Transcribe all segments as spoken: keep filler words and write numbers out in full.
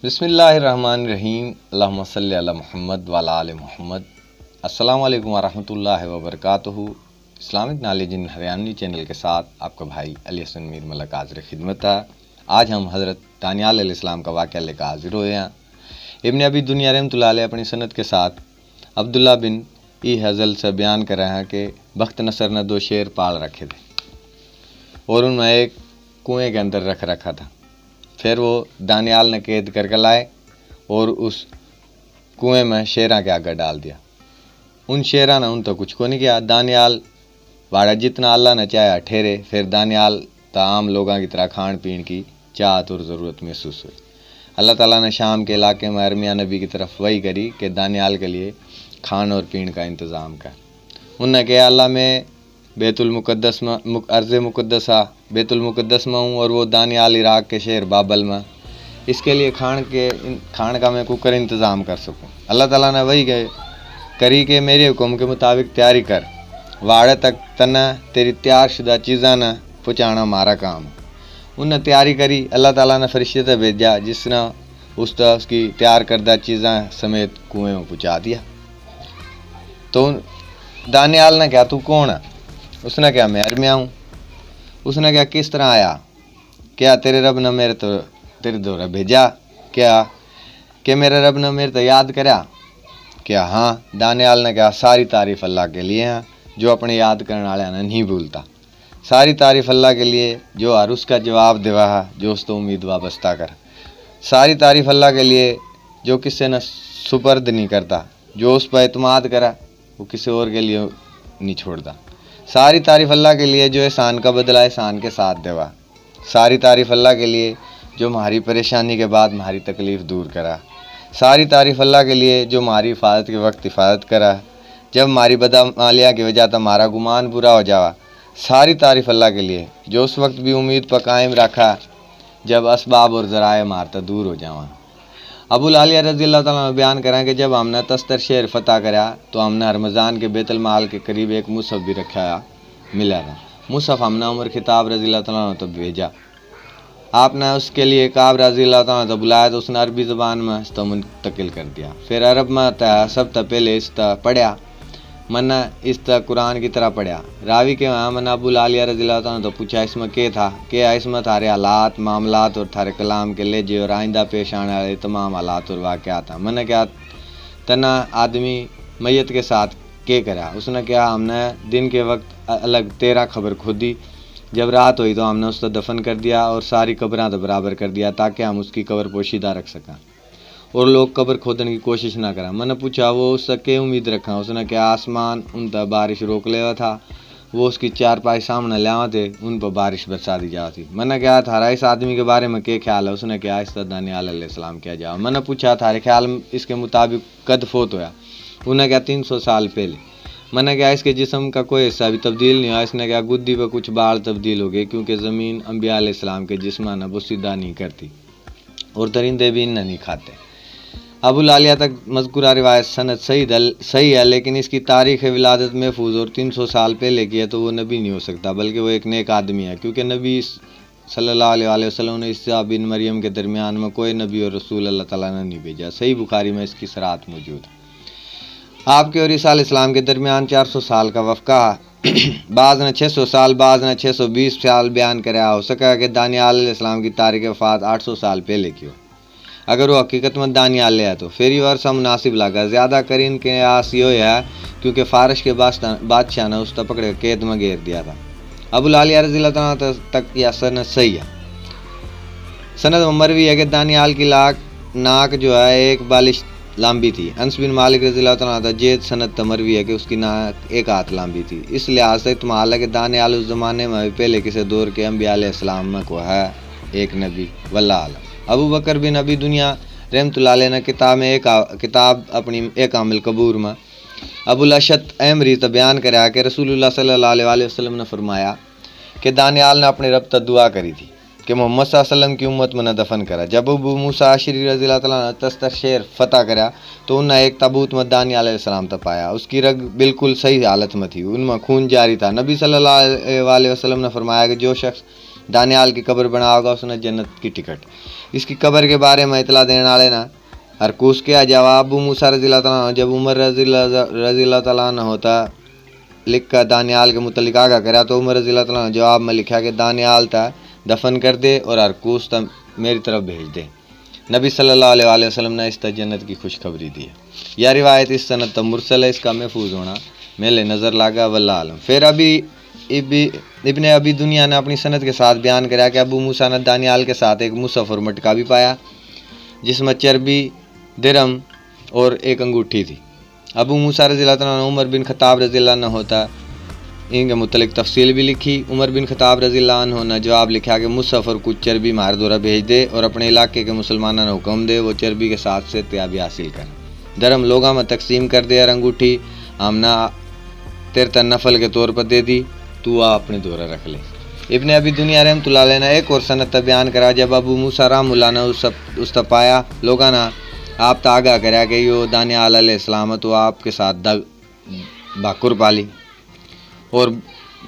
बिस्मिल्लाहिर्रहमानिर्रहीम। अल्लाहुम्मा सल्लि अला मुहम्मद व अला आले मुहम्मद। अस्सलाम वालेकुम व रहमतुल्लाहि व बरकातुहू। Islamic Knowledge in Haryanvi channel के साथ आपका भाई अली हसन मीर मलक हाजिर खिदमत है। आज हम हज़रत दानियाल अलैहिस्सलाम का वाक़या लेकर हाजिर हुए हैं। इब्ने अबी दुनिया रहमतुल्लाह अलैह अपनी सनद के साथ अब्दुल्ला बिन ई हजल से बयान कर रहे हैं कि बख्त नसर ने दो शेर पाल रखे थे और उनमें एक कुएं के अंदर रख रखा था। फिर वो दानियाल ने कैद करके लाए और उस कुएं में शेरां के आगे डाल दिया। उन शेरां ने उन तो कुछ को नहीं किया। दानियाल वाड़ा जितना अल्लाह ने चाहा ठहरे। फिर दानियाल तो आम लोगों की तरह खान पीन की चाहत और ज़रूरत महसूस हुई। अल्लाह ताला ने शाम के इलाके में अरमिया नबी की तरफ वही करी कि दानियाल के लिए खान और पीन का इंतज़ाम कर। उनने कहा, अल्लाह, मैं बैतुल मुकद्दस में, मुक-, अर्ज़ मुकद्दसा बैतुल मुकद्दस में हूँ और वो दानियाल इराक के शहर बाबल में। इसके लिए खान के, खान का मैं कुकर इंतज़ाम कर सकूँ। अल्लाह ताला ने वही कह-, करी कि मेरे हुक्म के मुताबिक तैयारी कर, वाड़े तक तन्ने तेरी तैयार शुदा चीज़ां ने पहुँचाना हमारा काम है। उनने तैयारी करी, अल्लाह ताला ने फरिश्ते ते भेजा, जिसने उस तक उसकी तैयार करदा चीज़ां समेत कुएं में पहुँचा दिया। तो उन-, दानियाल ने कहा, तू कौन है? उसने कहा, मैं अरमिया हूँ। उसने कहा, किस तरह आया? क्या तेरे रब ने मेरे तो, तेरे धोरै भेजा? क्या, के मेरे रब ने मेरे तो याद करया? क्या हाँ? दानियाल ने कहा, सारी तारीफ अल्लाह के लिए है, जो अपने याद करने वाले ने नहीं भूलता। सारी तारीफ अल्लाह के लिए, जो हर उसका जवाब देवा है, जो उस तो उम्मीद वाबस्ता कर। सारी तारीफ अल्लाह के लिए, जो किसी ने सुपर्द नहीं करता, जो उस पर एतमाद करा, वो किसी और के लिए नहीं छोड़ता। सारी तारीफ अल्लाह के लिए, जो एहसान का बदला एहसान के साथ देवा। सारी तारीफ अल्लाह के लिए, जो म्हारी परेशानी के बाद म्हारी तकलीफ दूर करा। सारी तारीफ अल्लाह के लिए, जो म्हारी हिफाजत के वक्त हिफाजत करा, जब म्हारी बदअमालियाँ की वजह तो म्हारा गुमान बुरा हो जावा। सारी तारीफ अल्लाह के लिए, जो उस वक्त भी उम्मीद पर कायम रखा, जब असबाब और जराए म्हारे तै दूर हो जावा। अबुल आलिया रज़ी अल्लाह तआला अन्हु बयान करा कि जब हमने तस्तर शहर फतह करया, तो हमने हरमजान के बैतुल माल के करीब एक मुसहफ भी रखा मिला था। मुसहफ हमने उमर खिताब रज़ी अल्लाह तआला अन्हु तक भेजा। आपने उसके लिए काब रज़ी अल्लाह तआला तक बुलाया, तो उसने अरबी ज़बान में इसका मुंतकिल कर दिया। फिर अरब में तै सब तै पहले इसका पढ़या। मन्ने इस तै कुरान की तरह पढ़या। रावी के वहाँ मन्ने अबुल आलिया रज़ी अल्लाह तआला तै पूछा, इसमें के था? के है इसमें थारे हालात, मामलात और थारे कलाम के लहजे और आइंदा पेश आने वाले तमाम हालात और वाक़यात हैं। मन्ने कहा, तना आदमी मैयत के साथ के करा? उसने कहा, हमने दिन के वक्त अ-, अलग तेरह कब्र खोदी। जब रात हुई तो हमने उसको दफन कर दिया और सारी कब्रां तो बराबर कर दिया, ताकि हम उसकी कब्र पोशीदा रख सकें। और लोग कब्र खोदण की कोशिश ना करा। मैंने पूछा, वो उससे के उम्मीद रखा? उसने कहा, आसमान उन तै बारिश रोक लेवा था, वो उसकी चारपाई सामने ल्यावा थे, उन पर बारिश बरसा दी जावा थी। मैंने कहा, थारा इस आदमी के बारे में के ख्याल है? उसने कहा, इस तै दानियाल अलैहिस्सलाम कहा जावा। मैंने पूछा, थारे ख्याल इसके मुताबिक कद फोत होया? उन्हें कहा, तीन सौ साल पहले। मैंने कहा, इसके जिस्म का कोई हिस्सा भी तब्दील नहीं हुआ? इसने कहा, गुद्दी पर कुछ बाल तब्दील हो गए, क्योंकि ज़मीन अंबिया अलैहिस्सलाम के जिस्मां ने बोसीदा नहीं करती। और दरिंदे भी इन्हें नहीं खाते। अबुल आलिया तक मज़कूरा रिवायत सनद सही दल-, सही है, लेकिन इसकी तारीख़ विलादत महफूज और तीन सौ साल पहले की है, तो वो नबी नहीं हो सकता, बल्कि वो एक नेक आदमी है, क्योंकि नबी सल्लल्लाहु अलैहि वसल्लम ने ईसा बिन मरियम के दरमियान में कोई नबी और रसूल अल्लाह ताला ने नहीं भेजा। सही बुखारी में इसकी सराहत मौजूद है। आपके और ईसा अलैहिस्सलाम के दरमियान चार सौ साल का वफ़का है। बाज ने छः सौ साल, बाज ने छः सौ बीस साल बयान करया। हो सके कि दानियाल अलैहिस्सलाम की तारीख़ वफ़ात आठ सौ साल पहले की हो। अगर वो हकीकत में दानियाल है, तो फिर यो अरसा मुनासिब लागा। ज़्यादा करीन के आस यो है, क्योंकि फारस के बादशाह, बादशाह ने उस तै पकड़ के कैद में घेर दिया था। अबुल आलिया रज़ी अल्लाह तआला तक यह सनद सही है। सनद में मरवी है कि दानियाल की लाख, नाक जो है, एक बालिश लांबी थी। अनस बिन मालिक रज़ी अल्लाह तआला अन्हु तै जेद सनद तै मरवी है कि उसकी नाक एक हाथ लांबी थी। इस लिहाज से इतमाल है कि दानियाल उस ज़माने में भी पहले किसी दौर के अंबिया अलैहिस्सलाम में को है एक नबी, वल्लाह आलम। अबू बकर बिन अबी दुनिया रहमतुल्लाह अलैह ने किताब में एक आ-, किताब अपनी एक आमिल कबूर में अबुल अशत अहमरी तै बयान करया कि रसूलुल्लाह सल्लल्लाहु अलैहि वसल्लम ने फरमाया कि दानियाल ने अपने रब तै दुआ करी थी कि मोहम्मद सल्लल्लाहु अलैहि वसल्लम की उम्मत मन्ने दफन करा। जब अबू मूसा अशरी रज़ी अल्लाह तआला अन्हु तस्तर शहर फतह करया, तो उन्हें एक ताबूत में दानियाल अलैहिस्सलाम तै पाया। उसकी रग बिल्कुल सही हालत में थी, उनमें खून जारी था। नबी सल्लल्लाहु अलैहि वसल्लम ने फरमाया कि जो शख्स दानियाल की कब्र बनावैगा, उसनै जन्नत की टिकट। इसकी कब्र के बारे में इतला देण आळे नै हरकूस कह्या जावै। अबू मूसा रज़ी अल्लाह तआला अन्हु जब उमर रज़ी अल्लाह, रज़ी अल्लाह तआला अन्हु तै लिख कै दानियाल के मुतलिक आगाह करया, तो उमर रज़ी अल्लाह तआला अन्हु जवाब में लिख्या कि दानियाल तै दफन कर दे और हरकूस तै मेरी तरफ भेज दे। नबी सल्लल्लाहु अलैहि वसल्लम नै इस तै जन्नत की खुशखबरी दी है। या रिवायत इस सनद तै मुरसल है, इसका महफूज होना महले नज़र लागा, वल्लाह आलम। फिर अभी इबी, इब्ने अबी दुनिया ने अपनी सनद के साथ बयान करा कि अबू मूसा ने दानियाल के साथ एक मुसहफ और मटका भी पाया, जिसमें चर्बी, दिरहम और एक अंगूठी थी। अबू मूसा रज़ी अल्लाह तआला अन्हु उमर बिन खत्ताब रज़ी अल्लाह अन्हु तै इनके मुतलिक तफसील भी लिखी। उमर बिन खत्ताब रज़ी अल्लाह अन्हु नै जवाब लिखा कि मुसहफ और कुछ चर्बी म्हारे धोरै भेज दे और अपने इलाके के मुसलमानां नै हुक्म दे, वो चर्बी के साथ सेहतयाबी हासिल करें। दिरहम लोगां में तकसीम कर दे और अंगूठी हमनै तेरे तै नफल के तौर पर दे दी, तू आ अपने धोरै रख ले। इब्ने अबी दुनिया रहमतुल्लाह अलैह नै एक और सनद तै बयान करा, जब अबू मूसा रहमुल्लाह नै उस, उस तै पाया, लोगां नै आप तै आगाह करया कि यो दानियाल अलैहिस्सलाम है, तो आपके साथ दग, भाकुर पा ली और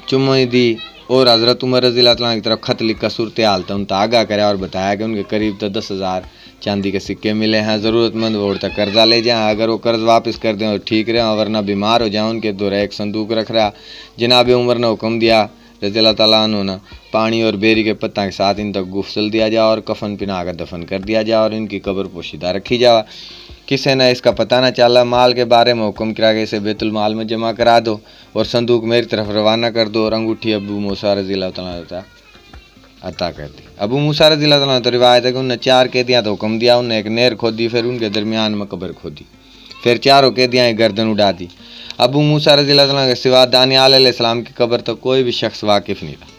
चुम्मी दी और हज़रत उमर रज़ी अल्लाह तआला की तरफ खत लिख कर सूरत हाल तै उन तै आगाह करया और बताया कि उनके करीब तै दस हज़ार चांदी के सिक्के मिले हैं। ज़रूरतमंद वो उन तै कर्जा ले जाएं, अगर वो कर्ज वापस कर दें तो ठीक रहे, वरना बीमार हो जाएं। उनके धोरै एक संदूक रख रहा। जनाब उमर नै हुक्म दिया रज़ी अल्लाह तआला अन्हु नै पानी और बेरी के पत्तों के साथ इन तक गुस्ल दिया जाए और कफन पहना कर दफन कर दिया जाए और इनकी कब्र पोशीदा रखी जाए। किसी नै इसका पता ना चला। माल के बारे में हुक्म करा कि इसे बैतुल माल में जमा करा दो और संदूक मेरी तरफ रवाना कर दो और अंगूठी अबू मूसा रज़ी अल्लाह तआला तै अता कर दी। अबू मूसा रज़ी अल्लाह तआला तै रिवायत है कि उननै चार कैदियां तै हुक्म दिया, उननै एक नहर खोदी, फिर उनके दरमियान में कब्र खोदी, फिर चारों कैदियां की गर्दन उड़ा दी। अबू मूसा रज़ी अल्लाह तआला के सिवा दानियाल अलैहिस्सलाम की कब्र तक कोई भी शख्स वाकिफ नहीं था।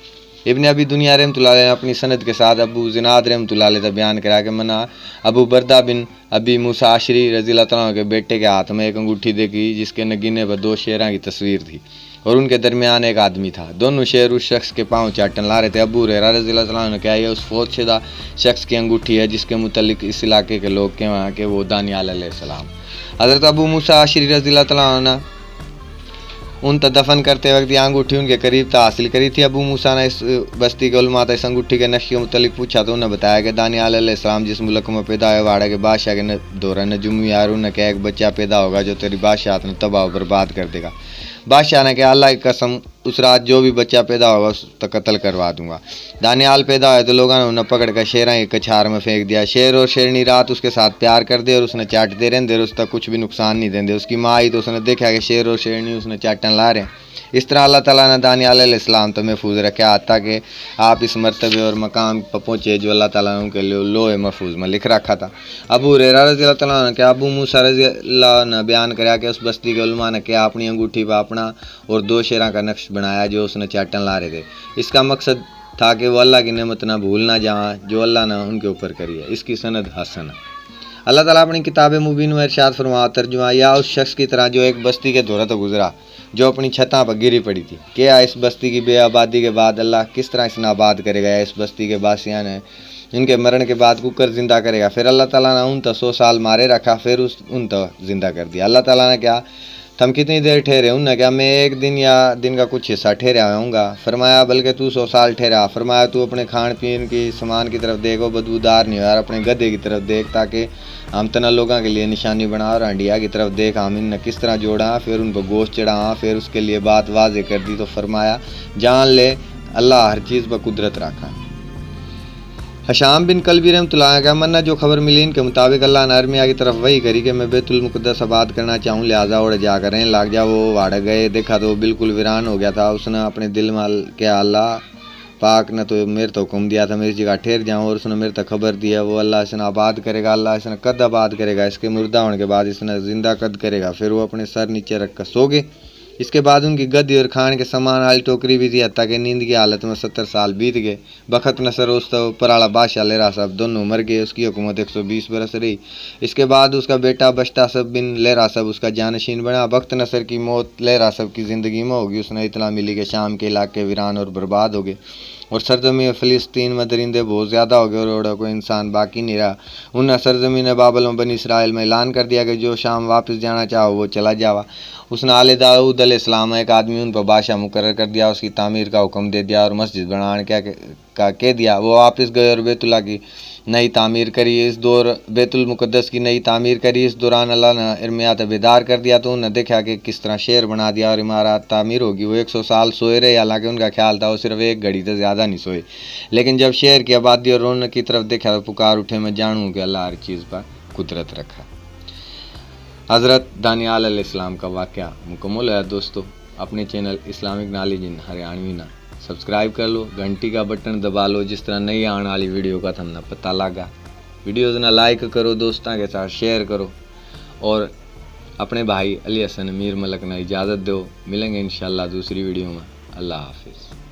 इब्ने अबी दुनिया रहमतुल्लाह अलैह ने अपनी सनद के साथ अबू जिनाद रहमतुल्लाह अलैह तै बयान करा कि मन्नै अबू बरदा बिन अबी मूसा अशरी रज़ी अल्लाह तआला के बेटे के हाथ में एक अंगूठी देखी, जिसके नगीने पर दो शेरां की तस्वीर थी और उनके दरमियान एक आदमी था। दोनों शेर उस शख्स के पाँव चाटन ला रहे थे। अबू हुरैरा रज़ी अल्लाह तआला ने कहा, यह उस फौतशुदा शख्स की अंगूठी है, जिसके मुतलिक इस इलाके के लोग कहवां कि वो दानियाल अलैहिस्सलाम। हज़रत अबू मूसा अशरी रज़ी अल्लाह तआला ने उन तै दफन करते वक्त यह अंगूठी उनके करीब तै हासिल करी थी। अबू मूसा ने इस बस्ती के उलमा तै इस अंगूठी के नक्श के मुतलिक पूछा तो उन्हें बताया कि दानियाल अलैहिस्सलाम जिस मुल्क में पैदा हुए, वाड़े के बादशाह के न-, धोरै नजूमी यार उन्हें कहा, एक बच्चा पैदा होगा जो तेरी बादशाहत ने तबाह और बर्बाद कर देगा। बादशाह ने कहा, अल्लाह की कसम, उस रात जो भी बच्चा पैदा होगा, उस तक कत्ल करवा दूंगा। दानियाल पैदा होया तो लोगों ने उन्हें पकड़ कर शेरां की कछार में फेंक दिया। शेर और शेरनी रात उसके साथ प्यार कर दे और उसने चाटते रहते और उस तक कुछ भी नुकसान नहीं देते। उसकी माँ आई तो उसने देखा कि शेर और शेरनी उसने चाटन ला रहे हैं। इस तरह अल्लाह ताला ने दानियाल अलैहिस्सलाम तो महफूज रखा, हत्ता कि आप इस मर्तबे और मकाम पर पहुँचे जो अल्लाह ताला ने उनके लिए लोहे महफूज में लिख रखा था। अबू हुरैरा रज़ी अल्लाह तआला अन्हु ने कहा, अबू मूसा रज़ी अल्लाह ने बयान करा कि उस बस्ती के उलमा ने कहा, अपनी अंगूठी पर अपना और दो शेरां का नक्श बनाया जो उसने चाटन ला रहे थे। इसका मकसद था कि वो अल्लाह की नेमत ना भूल ना जावां जो अल्लाह ने उनके ऊपर करी है। इसकी सनद हसन है। अल्लाह ताला अपनी किताब मुबीन में इरशाद फरमाया, तर्जुमा, या उस शख्स की तरह जो एक बस्ती के धोरे तो गुजरा, जो अपनी छतां पर गिरी पड़ी थी। क्या इस बस्ती की बेआबादी के बाद अल्लाह किस तरह इसने आबाद करेगा, या इस बस्ती के बासियां ने इनके मरण के बाद कुकर जिंदा करेगा? फिर अल्लाह ताला ने उन तो सौ साल मारे रखा, फिर उस, उन तो जिंदा कर दिया। अल्लाह ताला ने कहा, थम कितनी देर ठहरे? उनने कहा, मैं एक दिन या दिन का कुछ हिस्सा ठहरा होऊंगा। फरमाया, बल्कि तू सौ साल ठहरा। फरमाया, तू अपने खान पीन की सामान की तरफ देख, वो बदबूदार नहीं हो, और अपने गधे की तरफ देख, ताकि हम तन्ने लोगों के लिए निशानी बना। और हंडिया की तरफ देख, हम इनने किस तरह जोड़ा, फिर उन पर गोश्त चढ़ा, फिर उसके लिए बात वाजे कर दी। तो फरमाया, जान ले, अल्लाह हर चीज़ पर कुदरत रखा। हशाम बिन कलबी रहमतुल्लाह ने कहा, मन्ने जो खबर मिली, इनके मुताबिक अल्लाह ने अरमिया की तरफ वही करी कि मैं बैतुल मुकद्दस आबाद करना चाहूँ, लिहाजा ओड़े जाकर रहने लाग जा। वो वाड़े गए, देखा तो वो बिल्कुल वीरान हो गया था। उसने अपने दिल में अल-, कहा, अल्लाह पाक ने तो मेरे तो हुक्म दिया था, मैं इस जगह ठहर जाऊँ, और उसने मेरे तक खबर दी है, वो अल्लाह इसने आबाद करेगा। अल्लाह इसने कद आबाद करेगा? इसके मुर्दा होने के बाद इसने जिंदा कद करेगा? फिर वो अपने सर नीचे रख कर सो गए। इसके बाद उनकी गद्दी और खान के सामान वाली टोकरी भी थी, हत्ता कि नींद की हालत में सत्तर साल बीत गए। बख्त नसर उस तो ऊपर आला बादशाह लहरा साहब दोनों मर गए। उसकी हुकूमत एक सौ बीस बरस रही। इसके बाद उसका बेटा बश्ता साहब बिन लहरा साहब उसका जानशीन बना। बख्त नसर की मौत लहरा साहब की ज़िंदगी में होगी। उसने इतला मिली कि शाम के इलाके वीरान और बर्बाद हो गए। और सरजमीन फ़िलिस्तीन में दरिंदे बहुत ज़्यादा हो गए और ओड़ा कोई इंसान बाकी नहीं रहा। उन्हें सरजमीन बाबल में बनी इसराइल में ऐलान कर दिया कि जो शाम वापस जाना चाहो वो चला जावा। उसने आले दाऊद अलैहिस्सलाम एक आदमी उन पर बादशाह मुकर्रर कर दिया, उसकी तामीर का हुक्म दे दिया और मस्जिद बनाने का, का कह दिया। वो वापस गए और बैतुल्ला की नई तामीर करी। इस दौर बैतुल मुकद्दस की नई तामीर करी। इस दौरान अल्लाह ने इरमिया ते बेदार कर दिया, तो उन्हें देखा कि किस तरह शहर बना दिया और इमारत तामीर होगी। वो एक सौ साल सोए रहे, हालांकि उनका ख्याल था वो सिर्फ एक घड़ी से ज़्यादा नहीं सोए। लेकिन जब शहर की आबादी और रौनक की तरफ देखा तो पुकार उठे, मैं जानूँ कि अल्लाह हर चीज़ पर कुदरत रखा। हज़रत दानियाल अलैहिस्सलाम का वाक़या मुकम्मल होया दोस्तों। अपने channel Islamic knowledge in Haryanvi ना सब्सक्राइब कर लो, घंटी का बटन दबा लो, जिस तरह नई आने वाली वीडियो का थमने पता लागा। वीडियोज़ ना लाइक करो, दोस्तों के साथ शेयर करो और अपने भाई अली हसन मीर मलक ना इजाज़त दो। मिलेंगे इंशाल्लाह दूसरी वीडियो में। अल्लाह हाफिज़।